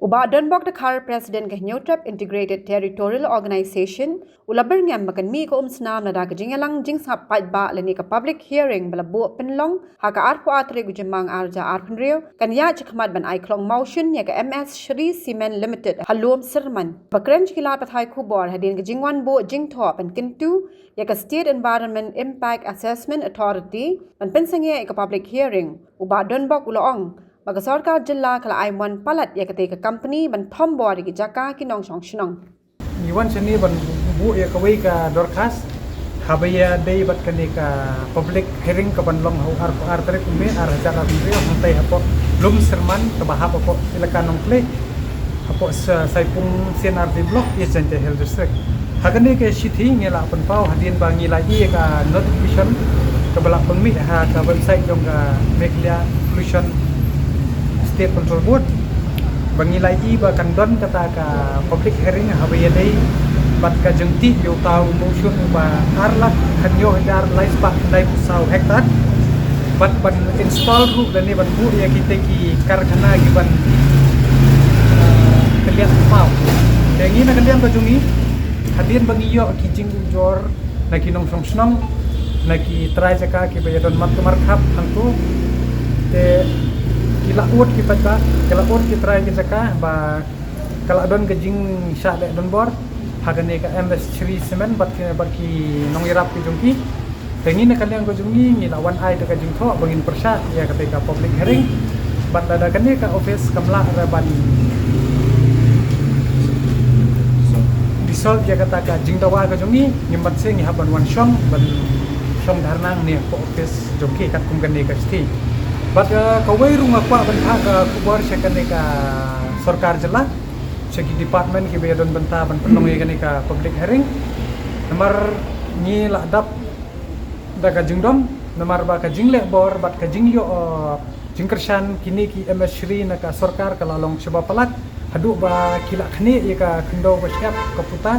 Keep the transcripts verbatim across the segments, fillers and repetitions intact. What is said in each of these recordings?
Bah Donbok Dkhar, President ka Hynñiewtrep Integrated Territorial Organization, u la byrngem ba kan mih ka umsnam lada ka jingïalang jingsngap paidbah lane ka public hearing ba la buh pynlong ha ka arphew ar tarik u Jymmang arhajar arphew hynriew kan ïaid shakhmat ban ai khlong motion ïa ka M S Shree Cement Limited ha Lum Syrman. Ba kren sha ki lad pathai khubor hadien ka jingwan buh jingthoh ban kyntu ïa ka State Environment Impact Assessment Authority ban pynsangeh ïa ka public hearing, u Bah Donbok u la ong ba ka sorkar jylla ka la ai mon palat ïa katei ka company ban thombor ïa ki jaka ki nongshong shnong. Ngi wan shane ban buh ïa kawei ka dorkhas haba ïadei bad kane ka public hearing ka ban long ha u arphew ar tarik u May arhajar arphew hynriew hangtei hapoh Lum Syrman kaba hap hapoh Elaka Nongkhlieh, hapoh Sa-, Saipung C and R D Block, East Jaintia Hills District. Ha kane ka shithi ngi la pynpaw hadien ba ngi la ïoh ïa ka notification kaba la pynmih ha ka website jong ka Meghalaya Pollution State Control Board, ba ngi la ïoh ba kan don kata ka public hearing haba ïadei bad ka jingtih ïa uta u motion uba ar lak hynñiew hajar lai spah khyndai phew saw hektar bad ban install ruh lane ban buh ïa kita ki karkhana ki ban, eh, kylliang paw. Te ngi na ka liang ka jong ngi hadien ba ngi ïoh ki jingujor na ki nongshong shnong, na ki trai jaka kiba ïadon mat ka markhap hangto, te ki la ud ki paidbah, ki la ud ki trai ki jaka ba ka la don ka jingshah leh donbor ha kane ka M S Shree Cement bad ki, bad ki nongïarap ki jong ki. Te ngi na ka liang ka jong ngi ngi la wan ai da ka jingthoh ba ngin pyrshah ïa katei ka public hearing. Bad lada kane ka office kam lah re ban dissolve ïa kata ka jingdawa ka jong ngi, ngim pat sngewsih ngi hap ban wan shong, ban shong dharna ne ka office jong ki katkum kane ka shithi. Bad, eh, kawei ruh nga kwah ban phah ka khubor sha kane ka sorkar jylla, sha ki department kiba ïadon bynta ban pynlong ïa kane ka public hearing. Namar ngi la dap da ka jingdom, namar ba ka jingleh bor bad ka jingïoh, eh, jingkyrshan kine ki M S Shree na ka sorkar ka la long shibun palat haduh ba ki la khnieh ïa ka khyndew ba shyiap ka puta.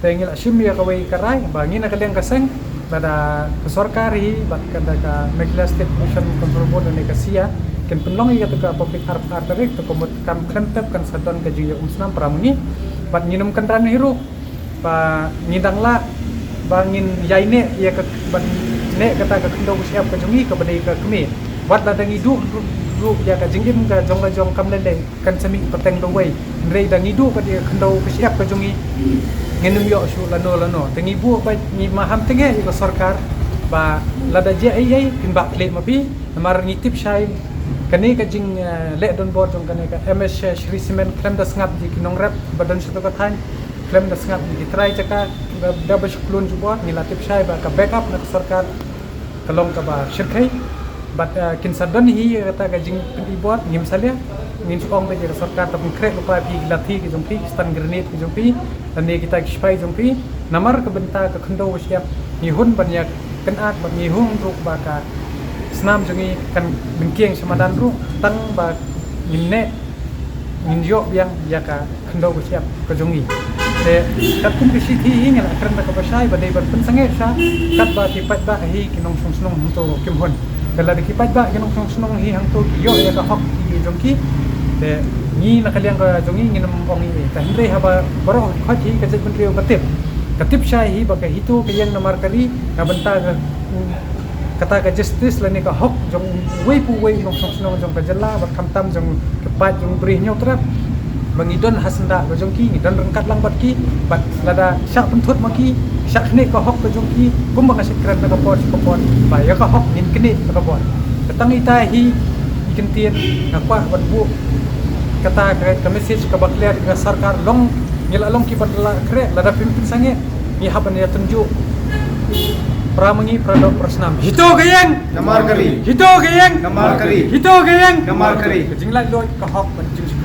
Te ngi la shim ïa kawei ka rai ba ngi na ka liang ka seng, lada ka sorkar hi bad ka, da ka Meghalaya State Pollution Control Board ne ka SIA kin pynlong ïa ka public hearing, te ka mut kam khlem tep kan sa don ka jingïoh umsnam para ma ngi. Bad ngin ym kynran hi ruh ba ngi dang lah ba ngin ïai neh ïa ka, ban neh kata ka khyndew ba shyiap ka jong ngi kaba dei ka kmie. Wat lada ngi duh ruh ïa ka jingim ka jong la jong kam lei lei kan sa mih pateng da uwei. Hynrei da ngi duh ka dei ka khyndew ba shyiap ka jong ngi, ngin ym ïoh shuh lano lano. Te ngi buh ba ngi maham tynge ïa ka sorkar ba lada jia ei ei kin bah khlieh ma phi. Namar ngi tip shai kane ka jing, eh, leh donbor jong kane ka M S Shree Cement khlem da sngap ïa ki nongrep ba don sha ka thaiñ, khlem da sngap ïa ki trai jaka, da, da ba shu klun jubor. Ngi la tip shai ba ka backup na ka sorkar ka long kaba shyrkhei. Bad, eh, kin sa don hi kata ka jingpyni bor, ngim salia. Ngin shu ong ba ïa ka sorkar ta pynkhreh lypa phi ki lathi ki jong phi, ki stun grenade ki jong phi, lane kita ki shipai jong phi. Namar ka bynta ka khyndew ba shyiap ngi hun ban ïa kynad bad ngi hun ruh ba ka snam jong ngi kan bynkieng sha madan ruh tang ba ngin neh, ngin ïoh biang ïa ka khyndew ba shyiap ka jong ngi. Te katkum ka shithi hi ngi la kren da kaba shai ba dei ban pynsangeh sha katba ki paidbah hi ki nongshong shnong hangto kim hun. Te lada ki paidbah ki nongshong shnong hi hangto ki ïoh ïa ka hok ki jong ki, te ngi na ka liang ka jong ngi ngin ym ong ei ei. Te hynrei haba baroh khoit hi ka jaitbynriew ka tip, ka tip shai hi ba ka HITO ka ïeng namar ka ri na bynta ka kata ka justice lane ka hok jong uwei pa uwei u nongshong shnong jong ka jylla bad khamtam jong ki paid jong u Bri Hynñiewtrep. Ba ngi don ha syndah ka jong ki, ngi don ryngkat lang bad ki, bad lada shah pynthut ma ki, shah khnieh ka hok ka jong ki, kumba nga shait kren na ka por sha ka por, ba ïa ka hok ngin khnieh na ka por. Ka tang ita hi i kyntien nga kwah ban buh kata ka, ka message kaba clear ka sorkar long, ngi la long ki ban la khreh, lada phim pynsangeh ngi hap ban ïa tynjuh. Para ma ngi, para doh, para snam. HITO ka ïeng! Namar ka ri. HITO ka ïeng! Namar ka ri. HITO ka ïeng! Namar ka ri. Ka jinglaitluid, ka hok bad jingshakri.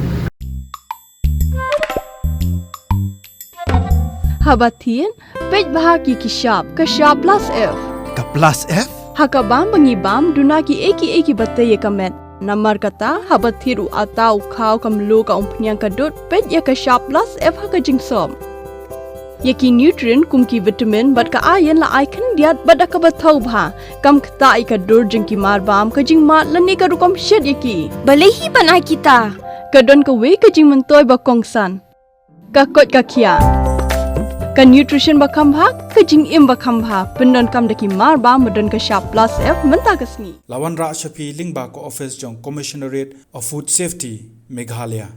Haba thied, peit bha ki ki shap, ka shap plus F. Ka plus F? Ha ka bam ba ngi bam, duna kiei kiei kiba tei ïa ka met. Namar kata, haba thied u atta u khaw ka mluh ka umphniang ka dud, peit ïa ka shap plus F ha ka jingsop. Ïa ki nutrient kum ki vitamin bad ka iron la ai khyndiat bad da kaba thaw bha. Kam ktah ïa ka dur jong ki marbam, ka jingmad lane ka rukom shet ïa ki. Balei hi ban ai kita? Ka don kawei ka jingmyntoi ba kongsan, ka koit ka khiah, ka nutrition ba kham bha, ka jingim ba kham bha, pyndonkam da ki mar ba ma don ka shap plus F mynta ka sngi. La wanrah sha phi lyngba ka office jong Commissionerate of Food Safety, Meghalaya.